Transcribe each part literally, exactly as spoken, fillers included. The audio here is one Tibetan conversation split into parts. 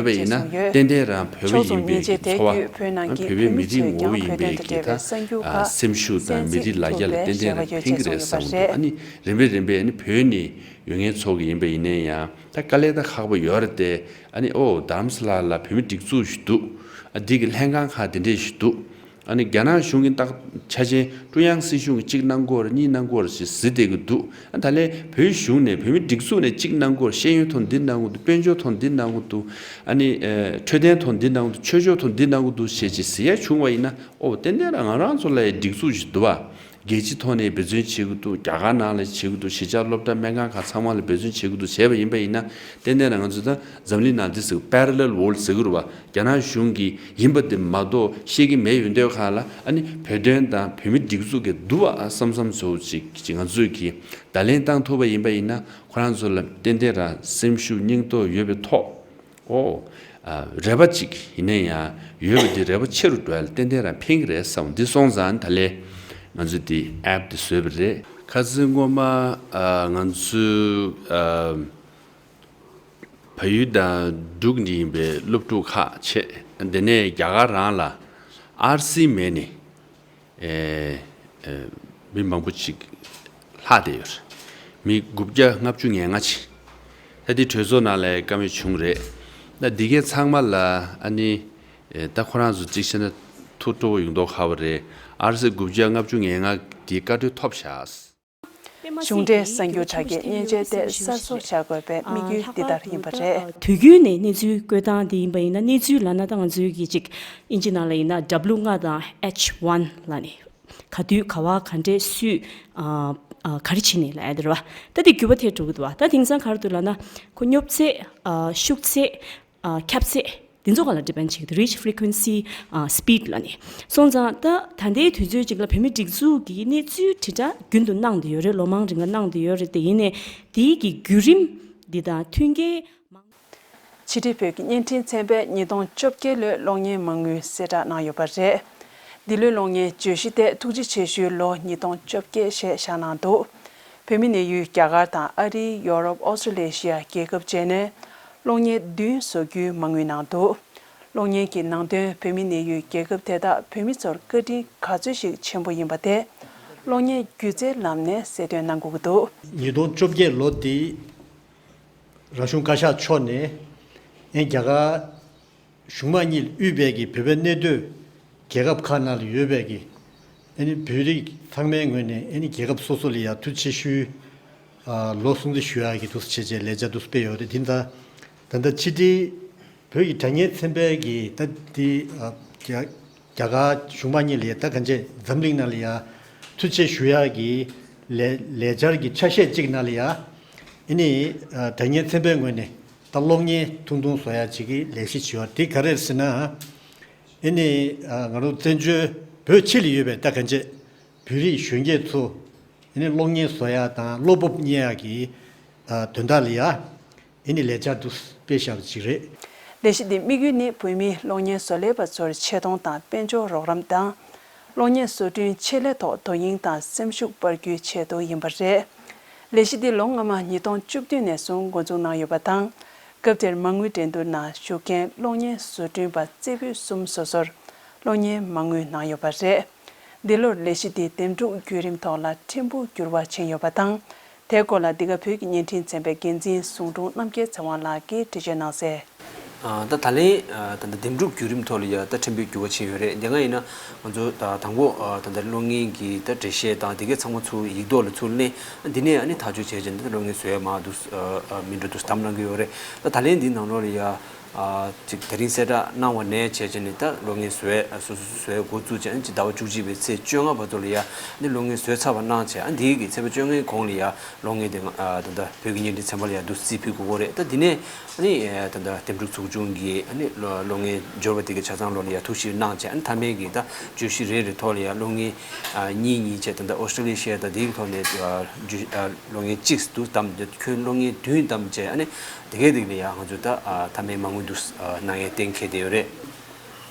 ཡོད་པ་ཡིན་ན་ཏན་ཏན་རང་བོད་པ་ཡིན་པའི་གི་ཚོར་བ། བོད་པའི་མི་རིགས་ངོ་བོ་ཡིན་པའི་གི་ད་སེམས་ཤུགས་དང་མི་རིགས་ལ་རྒྱ་ལ་ཏན་ཏན་རང་ཕན་གྱི་རེད་བསམ་གྱི་འདུག་ཨ་ནི་རིམ་པས་རིམ་པས་ཨ་ནི་བོད་ནས་ཡོད་མཁན་ཚོ་གི་ཡིན་པ་ཡིན་ན་ཡང་ད་དཀའ་ལས་ད་ཁག་པོ་ཡོད་རེད་དེ། ཨ་ནི་ཨོ་རྡ་རམ་ས་ལ་ལ་བོད་མི་སྒྲིག་འཛུགས་ཤིག་འདུག་ཨ་འདི་གི་ལྷན་ཁང་ཁག་དེ་འདྲས་ཤིག་འདུག་ཨ་ནི་རྒྱ་ནག་གཞུང་གི་ཏག་ཆ་ཅན་ཀྲུང་དབྱང་སྲིད་གཞུང་གིས་གཅིག་གནང་དགོས་རེད། གཉིས་གནང་དགོས་རེད་ཞེས་ཟེར་བསྡད་ཀྱི་འདུག་ཨ་ད་ལན་བོད་གཞུང་ནས་བོད་མི་སྒྲིག་འཛུགས་ནས་གཅིག་གནང་དགོས་རེད། ཤེས་ཡོན་ཐོག་འདི་གནང་དགོས་འདུག་དཔལ་འབྱོར་ཐོག་འདི་གནང་དགོས་འདུག་ཨ་ནི་ཨ་འཕྲོད་བསྟེན་ཐོག་འདི་གནང་དགོས་འདུག་ཆོས་ཕྱོགས་ཐོག་འདི་གནང་དགོས་འདུག་ཞེས་ཅིག་ཟེར་ཡ་བྱུང་བ་ཡིན་ན། ཨོ་ཏན་ཏན་རང་ང་རང་ཚོ་ལ་ཡ་སྒྲིག་འཛུགས་ཤིག་འདུག་བ། རྒྱལ་སྤྱི་ཐོག་ནས་འབད་བརྩོན་བྱེད་ཀྱི་འདུག་རྒྱ་གར་ནང་ལ་བྱེད་ཀྱི་འདུག་གཞིས་ཆགས་སློབ་གྲྭ་སྨན་ཁང་ཁག་ཚང་མ་ལ་འབད་བརྩོན་བྱེད་ཀྱི་འདུག་བྱས་པ་ཡིན་པ་ཡིན་ན། ཏན་ཏན་རང་ང་ཚོ་ད་འཛམ་གླིང་ནང་འདི་ཟེར་parallel world ཟེར་གྱི་རེད་བ། རྒྱ་ནག་གཞུང་གིས་ཡིན་པ་དེ་མ་གཏོགས་ཤེས་ཀྱི་མེད་ཡོད་འདོད་ཁག་ལ། ཨ་ནི་བོད་དོན་དང་བོད་མི་སྒྲིག་འཛུགས་ཀྱི་འདུག་བ་བསམ་བསམ་བཟོ་ཅིག་ཅིག་ང་ཚོས་ཀྱིས་བརྡ་ལན་བཏང་ཐུབ་པ་ཡིན་པ་ཡིན་ན། ཁོ་རང་ཚོ་ལ་ཏན་ཏན་རང་སེམས་ཤུགས་སྙིང་སྟོབས་ཡོད་པའི་ཐོག་ཨོ། ཨ་རེ་བ་གཅིག་ཡིན་ན་ཡང་ཡོད་པ་འདི་རེ་བ་ཆེ་རུ་འགྲོ་ཡ་ལ་ཏན་ཏན་རང་ཕན་གྱི་རེད་བསམ། འདི་སོང་ཙང་ད་ལན་ང་ཚོས་འདི་app འདི་བཟོས་པ་རེད། ཁ་སང་སྔོན་མ་ཨ་ང་ཚོའི་ཨ་བལ་ཡུལ་དང་འབྲུག་འདི་ཡིན་པའི་སློབ་ཕྲུག་ཁག་བྱས། དེ་ནས་རྒྱ་གར་རང་ལ་ཨར་སི་མེད་ནས། ཨེ་ཨེ་མི་མང་པོ་ཅིག་ལྷག་བསྡད་ཡོད་རེད། མི་དགུ་བརྒྱ་ལྔ་བཅུ་ང་ལྔ་ཅིག་ད་ལྟའི་གྲོས་ཚོགས་ནང་ལ་བཀའ་མོལ་བྱུང་རེད། ད་འདི་གའི་ཚང་མ་ལ་ཨ་ནི་ཨེ་ད་ཁོ་རང་ཚོ་གཅིག་བྱས་ན་ཐུགས་སྤྲོ་བོ་ཡོང་མདོག་ཁ་པོ་རེད། ཨར་སི་དགུ་བརྒྱ་ལྔ་བཅུ་ང་ལྔ་འདིའི་བཀའ་འཁྲོལ་ཐོབ་བཞག་གཞུང་འབྲེལ་གསར་འགྱུར་དྲ་རྒྱའི་མཉེན་ཆས་དེ་གསར་བཟོ་བྱ་དགོས་པའི་དམིགས་ཡུལ་འདི་ལྟར་ཡིན་པ་རེད། དུས་རྒྱུན་ནས་གནས་ཚུལ་བཀོད་སྟངས་འདི་ཡིན་པ་ཡིན་ན། གནས་ཚུལ་ལབ་ན་ད་ང་ཚོའི་གི་ཅིག་ཨིན་ཇི་ནང་ལ་ཡིན་ན་W ལྔ་དང་H one ལབ་ནས། ག་དུས་ག་བ་ག་འདྲས་སུས་ཨ་ཨ་ག་རེ་བྱེད་ནས་ལབ་ཡ་དེ་རེད་བ། ད་དེ་འགྱུར་བ་ཐེབས་འགྲོ་གི་འདུག་བ། ད་དེང་སང་ག་རེ་འདུག་ལབ་ན། ཁོ་སྙོབ་ཚད་ཨ་ཤུགས་ཚད་ཨ་ཁྱབ་ཚད་འདི་ཚོ་ག་ལ་depend བྱེད་ཀྱི་འདུག reach frequency ཨ་speed ལབ་ནས། སོང་ཙང་ད་ད་ལྟའི་དུས་ཚོད་ཅིག་ལ་བོད་མི་སྒྲིག་འཛུགས་ཀྱིས་གནས་ཚུལ་དྲིལ་བསྒྲགས་རྒྱུན་དུ་གནང་བསྡད་ཡོད་རེད། ལོ་མང་རིང་ལ་གནང་བསྡད་ཡོད་རེད། དེ་ཡིན་ནའི་དེའི་གི་བརྒྱུད་རིམ་འདི་དང་མཐུན་རྐྱེན་མང་། ཕྱི་དྲིལ་བོད་ཀྱི་བརྙན་འཕྲིན་ཚན་པས་ཉིས་སྟོང་བཅོ་བརྒྱད་ལོའི་གློག་བརྙན་མ་དངུལ་གསལ་བསྒྲགས་གནང་ཡོད་པ་རེད། འདི་ལོའི་གློག་བརྙན་བརྗོད་གཞི་དེ་ཐུགས་རྗེ་ཆེ་ཞུའི་ལོ་ཉིས་སྟོང་བཅོ་བརྒྱད་ཞེས་བཞག་གནང་འདུག་བོད་མི་གནས་ཡུལ་རྒྱ་གར་དང་ཨ་རི། ཡོ་རོབ། ཨོ་སི་ཀྲོ་ལེ་ཤི་ཡ་རྒྱལ་ཁབ་བཅས་ནས་གློག་བརྙན་བདུན་བཟོ་རྒྱུའི་མ་དངུལ་གནང་འདུག་གློག་བརྙན་གྱི་ནང་དོན། བོད་མི་གནས་ཡུལ་རྒྱལ་ཁབ་དེ་དག་བོད་མི་ཚོར་བཀའ་དྲིན་ག་ཚོད་ཞིག་ཆེན་པོ་ཡིན་པ་དེ་གློག་བརྙན་སྒྱུ་རྩལ་ལམ་ནས་གསལ་སྟོན་གནང་དགོས་ཀྱི་འདུག་ཉིས་སྟོང་བཅོ་བརྒྱད་ལོ་འདི་རང་གཞུང་བཀའ་ཤག་མཆོག་ནས་ཨེ་རྒྱ་གར་གཞུང་མང་གཉིས་ལ་དབུས་པའི་གི་བོད་པའི་གནས་སྡོད་རྒྱལ་ཁབ་ཁག་ནང་ལ་ཡོད་པའི་གི་ཨ་ནི་བོད་རིགས་ཚང་མའི་ངོས་ནས་ཨ་ནི་རྒྱལ་ཁབ་སོ་སོ་ལ་ཡ་ཐུགས་རྗེ་ཆེ་ཞུའི་ཨ་ལོ་སྲུང་བརྩི་ཞུ་ཡག་གི་འདུག་སེ་བྱས་བྱས་ལས་འཆར་འདུག་སེ་སྤེལ་ཡོད་རེད། དེ་ད་ད་ལྟ་ཕྱི་དྲིལ་བོད་ཀྱི་དྲ་བརྙན་ཚན་པའི་གི་ད་དེ་ཨ་རྒྱ་རྒྱ་གར་གཞུང་མང་གཉིས་ལ་ཡ་ད་གང་བྱས་འཛམ་གླིང་ནང་ལ་ཡ་ཐུགས་རྗེ་ཆེ་ཞུ་ཡག་གི་ལས་ལས་འཆར་གྱི་ཆ་ཤས་གཅིག་ནང་ལ་ཡ་ཨ་ནི་ཨ་དྲ་བརྙན་ཚན་པའི་ངོས་ནས་ད་གློག་བརྙན་ཐུང་ཐུང་བཟོ་ཡག་ཅིག་གི་ལས་གཞི་བྱས་ཡོད་རེད། དེ་ག་རེ་རེད་ཟེར་ན། ཨེ་ནི་ཨ་ང་རང་བཙན་བྱོལ་བོད་ཕྱི་ལ་ཡོད་པའི་ད་གང་བྱས་བོད་རིགས་གཞོན་སྐྱེས་ཚོ་ཨེ་ནི་གློག་བརྙན་བཟོ་ཡག་དང་བློ་སྤོབས་རྙེད་ཡག་གི་ཨ་དོན་དག་ལ་ཡ་ཨེ་ནི་ལས་འཆར་དུ་སྤེལ་བཞག་པ་ཅིག་རེད། ལས་གཞི་འདི་དམིགས་ཡུལ་ནི་བོད་མིའི་གློག་བརྙན་བཟོ་ལས་པ་ཚོར་ཆེ་མཐོང་དང་དཔལ་འབྱོར་རོགས་རམ་དང་། གློག་བརྙན་བཟོ་སྐྲུན་ཆེད་ལས་ཐོག་དོ་དབྱིངས་དང་སེམས་ཤུགས་སྤར་རྒྱུའི་ཆེད་དུ་ཡིན་པ་རེད། ལས་གཞི་འདི་ལོ་སྔ་མ་ཉིས་སྟོང་བཅུ་བདུན་ནས་བཟུང་འགོ་འཛུགས་གནང་ཡོད་པ་དང་། སྐབས་དེར་མ་དངུལ་འགྲན་བསྡུར་ནང་ཞུགས་མཁན་གློག་བརྙན་བཟོ་སྐྲུན་པ་རྩེ་ཕུད་གསུམ་སོ་སོར་གློག་བརྙན་མ་དངུལ་གནང་ཡོད་པ་རེད། འདི་ལོར་ལས་གཞི་འདི་འདེམས་སྒྲུག་བརྒྱུད་རིམ་ཐོག་ལ་ཕྲན་བུ་འགྱུར་བ་ཕྱིན་ཡོད་པ་དང་། དེའི་སྐོར་ལ་འདི་ག་བོད་ཀྱི་བརྙན་འཕྲིན་ཚན་པའི་འགན་འཛིན་ཟུང་དྲུང་རྣམ་རྒྱལ་ཚེ་དབང་ལགས་ཀྱིས་འགྲེལ་བརྗོད་གནང་གསལ། ཨ་ད་ད་ལན་ཨ་ད་ལྟ་འདེམས་སྒྲུག་བརྒྱུད་རིམ་ཐོག་ལ་ཡ་ད་ཕྲན་བུའི་འགྱུར་བ་ཕྱིན་ཡོད་རེད། དེ་སྔ་ཡིན་ན་ང་ཚོ་ད་དང་པོ་ཨ་ད་ལྟ་གློག་བརྙན་གྱི་ད་འགྲེལ་བཤད་དང་དེ་གའི་ཚང་མ་ཚུར་ཡིག་ཐོག་ལ་ཚུར་ལེན། འདི་ནས་ཨ་ནི་ཐག་གཅོད་བྱས་བྱས་ནས་ད་གློག་བརྙན་བཟོ་ཡ་མར་འདུག་ཨ་ཨ་མི་འགྲོ་འདུག་བདམས་གནང་གི་ཡོད་རེད། ད་ད་ལན་འདིའི་ནང་ལོགས་ལ་ཡ་ཨ་ཅིག་དེ་རིང་གསལ་བསྒྲགས་གནང་བ་ནས་བྱས་བྱས་ནས་ད་གློག་བརྙན་བཟོ་ཡ་ཨ་སོ་སོ་སོ་བཟོ་ཡ་འགོ་བཙུགས་བྱས། ཨ་ནི་ཅིག་ཟླ་བ་བཅུ་གཅིག་པའི་ཚེས་བཅོ་ལྔ་བར་དུ་ལ་ཡ་ཨ་ནི་གློག་བརྙན་བཟོས་ཚར་བ་གནང་བྱས། ཨ་འདིའི་གི་ཚེས་པ་བཅོ་ལྔའི་གོང་ལ་ཡ་གློག་བརྙན་དེ་ང་ཨ་ད་ལྟ་བོད་ཀྱི་བརྙན་འཕྲིན་ཚན་པ་ལ་ཡ་འདུག་རྩིས་ཕུལ་དགོས་ཀྱི་རེད། ད་འདི་ནས་ཨ་ནི་ཨ་ད་ལྟ་འདེམས་སྒྲུག་ཚོགས་ཆུང་གིས་ཨ་ནི་གློག་གློག་བརྙན་འབྱོར་བ་དེ་གའི་ཆ་ཚང་ལོགས་ལ་ཡ་ཐུགས་ཞིབ་གནང་བྱས། ཨ་ནི་མཐའ་མའི་གི་ད་བརྗོད་གཞི་རེ་རེ་ཐོག་ལ་ཡ་གློག་བརྙན་ཨ་གཉིས་གཉིས་བྱས། ད་ལྟ་ཨོ་སི་ཀྲོ་ལི་ཤི་ཡ་དང་དེའི་ཐོག་ནས་ཨ་བརྗོད་ཨ་གློག་བརྙན་གཅིག་འདུག་བདམས། ཁྱོན་གློག་བརྙན་བདུན་བདམས་བྱས། ཨ་ནི་དེ་གའི་རིགས་ལ་ཡ་ང་ཚོས་ད་ཨ་མཐའ་མའི་མ་དངུལ་འདུག་ཨ་གནང་ཡས་གཏན་འཁེལ་བསྡད་ཡོད་རེད།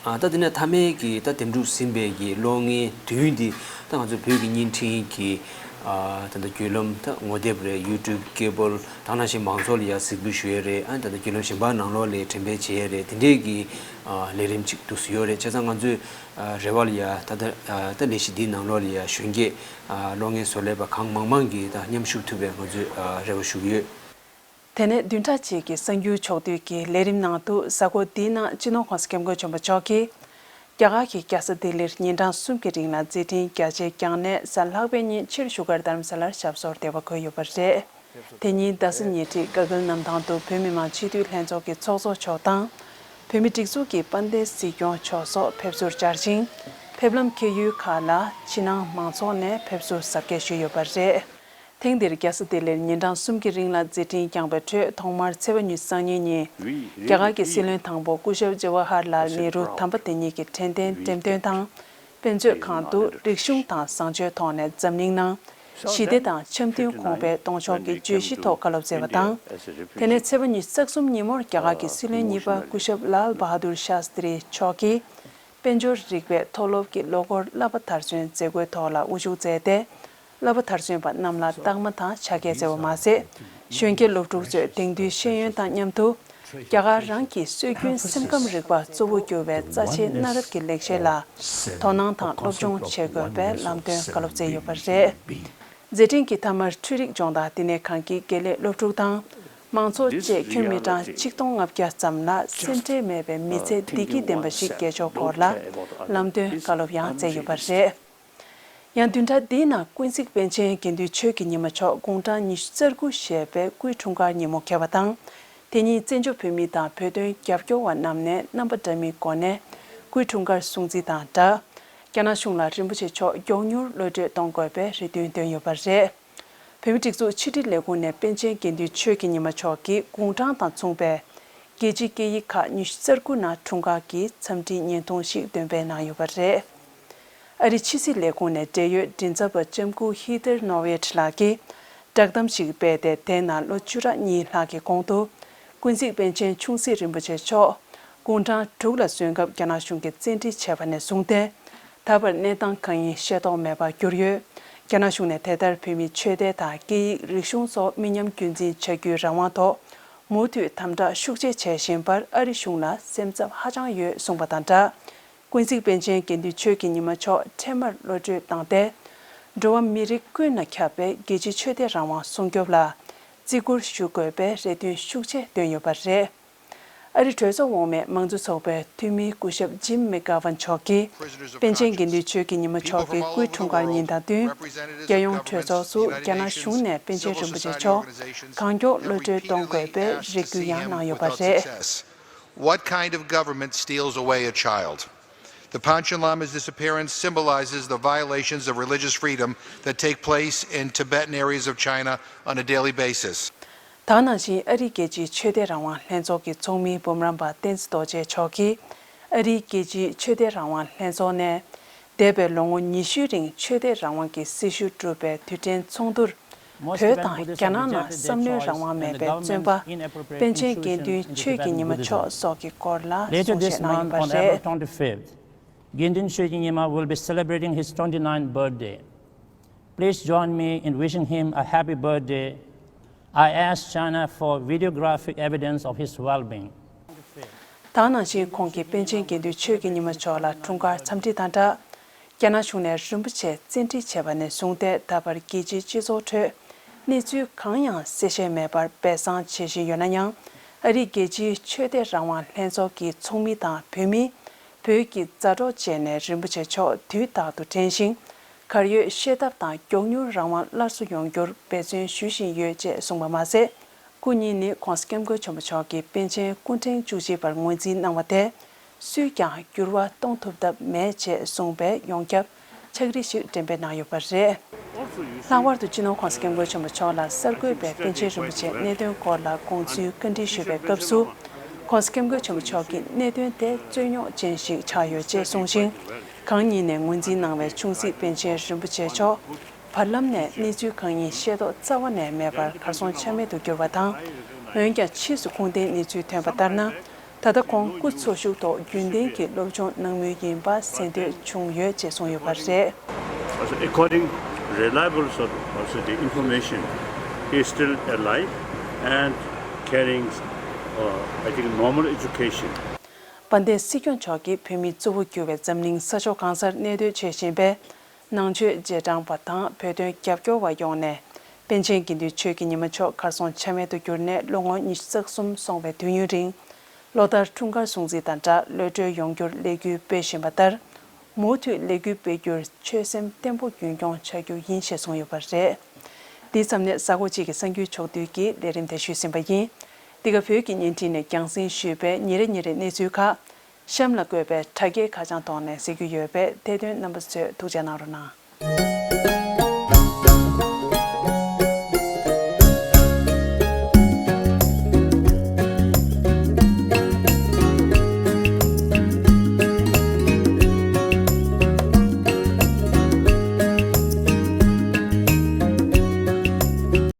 ཨ་ད་དེ་ནས་མཐའ་མའི་གི་ད་འདེམས་སྒྲུག་ཟིན་པའི་གི་གློག་བརྙན་བདུན་འདི་ད་ང་ཚོ་བོད་ཀྱི་བརྙན་འཕྲིན་གྱི་ཨ་ད་ལྟ་བརྒྱུད་ལམ་ད་ངོ་དེབ་རེད། ཡུ་ཊུབ། ཀེ་བལ། དེ་ནང་བཞིན་མང་ཚོགས་ལ་ཡ་གཟིགས་འབུལ་ཞུ་ཡས་རེད། ཨ་ད་ལྟ་བརྒྱུད་ལམ་གཞན་པ་ནང་ལོགས་ལ་འགྲེམས་སྤེལ་བྱེད་ཡས་རེད། དེ་འདྲས་ཀྱི་ཨ་ལས་རིམ་ཅིག་འདུག་སེ་ཡོད་རེད། བྱས་ཙང་ང་ཚོས་ཨ་རེ་བ་ལ་ཡ་ད་ལྟ་ཨ་ད་ལས་གཞི་འདིའི་ནང་ལོགས་ལ་ཡ་གཞོན་སྐྱེས་ཨ་གློག་བརྙན་བཟོ་ལས་པ་གང་མང་མང་གིས་ད་མཉམ་ཞུགས་ཐུབ་པའི་ང་ཚོས་ཨ་རེ་བ་ཞུ་གི་ཡོད། དེ་ནས་བདུན་ཕྲག་གཅིག་གི་གསར་འགྱུར་ཕྱོགས་བསྡུས་ཀྱི་ལས་རིམ་ནང་དུ་གཟའ་འཁོར་འདིའི་ནང་སྤྱི་ནོར་༸གོང་ས་༸སྐྱབས་མགོན་ཆེན་པོ་མཆོག་གིས་ རྒྱ་གར་གྱི་རྒྱལ་ས་ལྡི་ལིར་ཉིན་གྲངས་གསུམ་གྱི་རིང་ལ་མཛད་འཕྲིན་རྒྱ་ཆེ་བསྐྱངས་ནས་གཟའ་ལྷག་པའི་ཉིན་ཕྱིར་བཞུགས་སྒར་རྡ་རམ་ས་ལར་ཞབས་སོར་བདེ་བར་འཁོད་ཡོད་པ་རེད། དེ་ཉིན་རྡ་ས་ཉེ་འཁྲིས་དགའ་སྐལ་གནམ་ཐང་དུ་བོད་མི་མང་སྤྱི་འཐུས་ལྷན་ཚོགས་ཀྱི་ཚོགས་གཙོ་མཆོག་དང་། བོད་མིའི་སྒྲིག་འཛུགས་ཀྱི་དཔལ་ལྡན་སྲིད་སྐྱོང་མཆོག་སོགས་ཕེབས་བསུར་བཅར་ཞིང་། ཕེབས་ལམ་འཁེལ་ཡུལ་ཁག་ལ་ཕྱི་ནང་མང་ཚོགས་ནས་ཕེབས་བསུ་གཟབ་རྒྱས་ཞུས་ཡོད་པ་རེད། ཐེངས་འདིར་རྒྱལ་ས་ལྡི་ལིར་ཉིན་གྲངས་གསུམ་གྱི་རིང་ལ་མཛད་འཕྲིན་བསྐྱངས་པའི་ཁྲོད་ཐོག་མར་ཚེས་པ་ཉི་ཤུ་རྩ་གཉིས་ཉིན་རྒྱ་གར་གྱི་སྲིད་བློན་དང་པོ་སྐུ་ཞབས་ཇ་ཝ་ཧར་ལཱལ་ནེ་རུ་དམ་པ་དེ་ཉིད་ཀྱི་དྲན་རྟེན་འགྲེམས་སྟོན་དང་། དཔེ་མཛོད་ཁང་དུ་རིག་གཞུང་དང་བཟང་སྤྱོད་ཐོག་ནས་འཛམ་གླིང་ནང་ཞི་བདེ་དང་འཆམ་མཐུན་གོང་འཕེལ་གཏོང་ཕྱོགས་ཀྱི་བརྗོད་གཞི་ཐོག་བཀའ་སློབ་སྩལ་བ་དང་། དེ་ནས་ཚེས་པ་ཉི་ཤུ་རྩ་གསུམ་ཉིན་མོར་རྒྱ་གར་གྱི་སྲིད་བློན་གཉིས་པ་སྐུ་ཞབས་ལཱལ་བྷ་དུར་ཤཱ་སྟྲི་མཆོག་གིས། དཔལ་འབྱོར་རིག་པའི་མཐོ་སློབ་ཀྱི་ལོ་འཁོར་བསླབ་པ་མཐར་སོན་མཛད་སྒོའི་ཐོག་ལ་དབུ་བཞུགས་མཛད་དེ། བསླབ་པ་མཐར་སོན་པ་རྣམས་ལ་རྟགས་མ་དང་ཕྱག་འཁྱེར་སྩལ་བ་མ་ཟད། གཞོན་སྐྱེས་སློབ་ཕྲུག་ཚོས་དེང་དུས་ཤེས་ཡོན་དང་མཉམ་དུ། རྒྱ་གར་རང་གི་སྲོལ་རྒྱུན་སེམས་ཁམས་རིག་པ་གཙོ་བོ་གྱུར་བའི་རྩ་ཆེའི་གནའ་རབས་ཀྱི་ལེགས་བཤད་ལ་དོ་སྣང་དང་སློབ་སྦྱོང་བྱེད་དགོས་པའི་ལམ་སྟོན་བཀའ་སློབ་སྩལ་ཡོད་པ་རེད། མཛད་འཕྲིན་གྱི་མཐའ་མར་འཕྲུལ་རིག་སྦྱོང་བརྡར་བསྟི་གནས་ཁང་གི་དགེ་ལས་སློབ་ཕྲུག་དང་། མང་ཚོགས་བཅས་ཁྱོན་མི་གྲངས་ཆིག་སྟོང་ལྔ་བརྒྱ་ཙམ་ལ་སེམས་ཁྲལ་མེད་པའི་མི་ཚེ་བདེ་སྐྱིད་ལྡན་པ་ཞིག་སྐྱེལ་ཕྱོགས་སྐོར་ལ་ལམ་སྟོན་བཀའ་སློབ་ཡང་སྩལ་ཡོད་པ་རེད། ཡང་བདུན་ཕྲག་འདིའི་ནང་ཀུན་གཟིགས་པཎ་ཆེན་དགེ་འདུན་ཆོས་ཀྱི་ཉི་མ་མཆོག་དགུང་གྲངས་ཉི་ཤུ་རྩ་དགུ་བཞེས་པའི་སྐུའི་འཁྲུངས་སྐར་ཉིན་མོ་འཁེལ་བ་དང་། དེ་ཉིན་བཙན་བྱོལ་བོད་མི་དང་བོད་དོན་རྒྱབ་སྐྱོར་བ་རྣམས་ནས་རྣམ་པ་འདྲ་མིན་སྒོ་ནས་སྐུའི་འཁྲུངས་སྐར་སྲུང་བརྩི་དང་སྦྲགས། རྒྱ་ནག་གཞུང་ལ་རིན་པོ་ཆེ་མཆོག་མགྱོགས་མྱུར་གློད་གྲོལ་གཏོང་དགོས་པའི་རེ་འདུན་བཏོན་ཡོད་པ་རེད། བོད་མིའི་སྒྲིག་འཛུགས་ཕྱི་དྲིལ་ལས་ཁུངས་ནས་པཎ་ཆེན་དགེ་འདུན་ཆོས་ཀྱི་ཉི་མ་མཆོག་གི་དགུང་གྲངས་དང་མཚུངས་པའི་རྒྱལ་སྤྱིའི་སྐད་ཡིག་ཁག་ཉི་ཤུ་རྩ་དགུ་ནང་འཁྲུངས་སྐར་གྱི་འཚམས་འདྲིའི་བརྙན་ཐུང་ཞིག་འདོན་སྤེལ་གནང་ཡོད་པ་རེད། ཨ་རིའི་ཕྱི་སྲིད་ལས་ཁུངས་ནས་འབྲེལ་ཡོད་མགྲིན་ཚབ་པ་ལྕམ་སྐུ་ཧི་ཐར་ནོ་ཝེ་ཊི་ལགས་ཀྱིས་བསྒྲགས་གཏམ་ཞིག་སྤེལ་ཏེ། དེའི་ནང་ལོ་བཅུ་ཕྲག་གཉིས་ལྷག་གི་གོང་དུ་ཀུན་གཟིགས་པཎ་ཆེན་ཆུང་སྲིད་རིན་པོ་ཆེ་མཆོག་དགུང་གྲངས་དྲུག་ལ་སོན་སྐབས་རྒྱ་ནག་གཞུང་གིས་བཙན་ཁྲིད་བྱས་པ་ནས་བཟུང་སྟེ། ད་བར་གནས་སྟངས་གང་ཡིན་ཤེས་རྟོགས་མེད་པར་གྱུར་ཡོད། རྒྱ་ནག་གཞུང་ནས་དེ་ལྟར་བོད་མིའི་ཆོས་དད་དང་སྐད་ཡིག་རིག་གཞུང་སོགས་མི་ཉམས་རྒྱུན་འཛིན་བྱ་རྒྱུའི་རང་དབང་ཐོག་མུ་མཐུད་དམ་དྲག་ཤུགས་ཆེ་བྱེད་བཞིན་པར་ཨ་རི་གཞུང་ལ་སེམས་འཚབ་ཧ་ཅང་ཡོད་གསུངས་པ་དང་སྦྲགས། ཀུན་གཟིགས་པཎ་ཆེན་དགེ་འདུན་ཆོས་ཀྱི་ཉི་མ་མཆོག་འཕྲལ་མར་གློད་གྲོལ་བཏང་སྟེ། འགྲོ་བ་མི་རིགས་ཀུན་ལ་ཁྱབ་པའི་རྒྱལ་སྤྱིའི་ཆོས་དད་རང་དབང་སྲུང་སྐྱོབ་ལ་བརྩི་བཀུར་ཞུ་དགོས་པའི་རེ་འདུན་ཤུགས་ཆེ་བཏོན་ཡོད་པ་རེད། ཨ་རི་གྲོས་ཚོགས་འོག་མའི་མང་གཙོ་ཚོགས་པའི་འཐུས་མི་སྐུ་ཞབས་ཇིམ་མེག་གྷ་ཝན་མཆོག་གིས་པཎ་ཆེན་དགེ་འདུན་ཆོས་ཀྱི་ཉི་མ་མཆོག་གི་སྐུའི་འཁྲུངས་སྐར་ཉིན་དང་བསྟུན། རྒྱལ་ཡོངས་གྲོས་ཚོགས་སུ་རྒྱ་ནག་གཞུང་ནས་པཎ་ཆེན་རིན་པོ་ཆེ་མཆོག་གང་མགྱོགས་གློད་གྲོལ་གཏོང་དགོས་པའི་རེ་སྐུལ་ཡང་གནང་ཡོད་པ་རེད། What kind of government steals away a child? The Panchen Lama's disappearance symbolizes the violations of religious freedom that take place in Tibetan areas of China on a daily basis. ད་ག་ནང་བཞིན་ཨ་རིའི་རྒྱལ་སྤྱིའི་ཆོས་དད་རང་དབང་ལྷན་ཚོགས་ཀྱི་ཚོགས་མི་འབུམ་རམས་པ་བསྟན་འཛིན་རྡོ་རྗེ་མཆོག་གིས། ཨ་རིའི་རྒྱལ་སྤྱིའི་ཆོས་དད་རང་དབང་ལྷན་ཚོགས་ནས། འདས་པའི་ལོ་ངོ་ཉི་ཤུའི་རིང་ཆོས་དད་རང་དབང་གི་སྲི་ཞུ་བསྒྲུབས་པའི་དུས་དྲན་ཚོགས་འདུར། བོད་དང་རྒྱ་ནག་ནང་བསམ་བློའི་རང་དབང་མེད་པའི་བཙོན་པ། པཎ་ཆེན་དགེ་འདུན་ཆོས་ཀྱི་ཉི་མ་མཆོག་སོགས་ཀྱི་སྐོར་ལ་གསུང་བཤད་གནང་ཡོད་པ་རེད། Twenty-fifth, Gyinjin Shöki Nyima will be celebrating his twenty-ninth birthday. Please join me in wishing him a happy birthday. I ask China for videographic evidence of his well-being. ད་ག་ནང་བཞིན་ཁོང་གིས་པཎ་ཆེན་དགེ་འདུན་ཆོས་ཀྱི་ཉི་མ་མཆོག་ལ་འཁྲུངས་སྐར་འཚམས་འདྲི་དང་སྦྲགས། རྒྱ་ནག་གཞུང་ནས་རིན་པོ་ཆེ་བཙན་ཁྲིད་བྱས་པ་ནས་བཟུང་སྟེ་ད་བར་རྒྱལ་སྤྱིའི་སྤྱི་ཚོགས་ཁྲོད་གནས་ཚུལ་གང་ཡང་གསལ་བཤད་མེད་པར་སྦས་གསང་བྱེད་བཞིན་ཡོད་ན་ཡང་། ཨ་རིའི་རྒྱལ་སྤྱིའི་ཆོས་དད་རང་དབང་ལྷན་ཚོགས་ཀྱི་ཚོགས་མི་དང་བོད་མིས་བོད་ཀྱི་མཛའ་གྲོགས་བཅས་ནས་རིན་པོ་ཆེ་མཆོག་དུས་རྟག་ཏུ་དྲན་ཞིང་། གར་ཡོད་ཤེས་ཐབས་དང་མགྱོགས་མྱུར་རང་དབང་སླར་གསོ་ཡོང་རྒྱུར་འབད་བརྩོན་ཞུ་བཞིན་ཡོད་ཅེས་གསུངས་པ་མ་ཟད། སྐུ་ཉིད་ནི་༸གོང་ས་༸སྐྱབས་མགོན་ཆེན་པོ་མཆོག་གིས་པཎ་ཆེན་སྐུ་ཕྲེང་བཅུ་གཅིག་པར་ངོས་འཛིན་གནང་བ་དེ་སུས་ཀྱང་འགྱུར་བ་གཏོང་ཐུབ་ཐབས་མེད་ཅེས་གསུངས་པའི་ཡོངས་ཁྱབ་ཕྱག་བྲིས་ཤིག་འགྲེམས་སྤེལ་གནང་ཡོད་པ་རེད། ལྷག་པར་དུ་སྤྱི་ནོར་༸གོང་ས་༸སྐྱབས་མགོན་ཆེན་པོ་མཆོག་ལ་གསར་འགོད་པས་པཎ་ཆེན་རིན་པོ་ཆེའི་གནད་དོན་སྐོར་ལ་དགོངས་ཚུལ་བཀའ་འདྲི་ཞུས་པའི་སྐབས་སུ། ༸གོང་ས་༸སྐྱབས་མགོན་ཆེན་པོ་མཆོག་གིས་གནད་དོན་དེ་རྩོད་རྙོག་ཅན་ཞིག་ཆགས་ཡོད་ཅེས་གསུངས་ཤིང་། གང་ཉིད་ནས་ངོས་འཛིན་གནང་བའི་ཆུང་སྲིད་པཎ་ཆེན་རིན་པོ་ཆེ་མཆོག་བར་ལམ་ནས་གནས་ཚུལ་གང་ཡིན་ཤེས་རྟོགས་རྩ་བ་ནས་མེད་པར་གར་སོང་ཆ་མེད་དུ་གྱུར་བ་དང་། འོན་ཀྱང་ཕྱིས་སུ་ཁུངས་ལྡན་གནས་ཚུལ་ཐོན་པ་ལྟར་ན། ད་ལྟ་ཁོང་སྐུ་འཚོ་བཞུགས་ཐོག་རྒྱུན་ལྡན་གྱི་སློབ་སྦྱོང་གནང་མུས་ཡིན་པ་གསན་ཐོས་བྱུང་ཡོད་ཅེས་གསུངས་ཡོད་པ་རེད། Also, according reliable source, also the information, he is still alive and carrying, uh, I think, normal education. དཔལ་ལྡན་སྲིད་སྐྱོང་མཆོག་གིས་བོད་མིའི་གཙོ་བོ་གྱུར་བའི་འཛམ་གླིང་ས་ཕྱོགས་གང་སར་གནས་སྡོད་བྱེད་བཞིན་པའི་ནང་ཆོས་རྗེས་འབྲང་པ་དང་བོད་དོན་རྒྱབ་སྐྱོར་བ་ཡོངས་ནས་པཎ་ཆེན་དགེ་འདུན་ཆོས་ཀྱི་ཉི་མ་མཆོག་གར་སོང་ཆ་མེད་དུ་གྱུར་ནས་ལོ་ངོ་ཉི་ཤུ་རྩ་གསུམ་སོང་བའི་དུས་ཡུན་རིང་ ལོ་ལྟར་འཁྲུངས་སྐར་སྲུང་བརྩི་དང་སྦྲགས་གློད་གྲོལ་ཡོང་རྒྱུར་ལས་འགུལ་སྤེལ་བཞིན་པ་ལྟར། མུ་མཐུད་ལས་འགུལ་སྤེལ་རྒྱུར་ཆོད་སེམས་བརྟན་པོ་རྒྱུན་འཁྱོངས་བྱ་རྒྱུ་ཡིན་ཞེས་གསུངས་ཡོད་པ་རེད། འདིའི་མཚམས་ནས་གཟའ་འཁོར་གཅིག་གི་གསར་འགྱུར་ཕྱོགས་བསྡུས་ཀྱི་ལས་རིམ་དེ་ཞུས་ཟིན་པ་ཡིན། འདི་ག་བོད་ཀྱི་བརྙན་འཕྲིན་ནས་རྒྱང་སྲིང་ཞུས་པའི་ཉིན་རེ་ཉིན་རེའི་གནས་ཚུལ་ཁག་གཤམ་ལ་བཀོད་པའི་དྲ་རྒྱའི་ཁ་བྱང་ཐོག་ནས་གཟིགས་རྒྱུ་ཡོད་པས་དེ་དོན་རྣམ་པ་ཚོས་ཐུགས་རྗེ་གནང་རོགས་གནང་།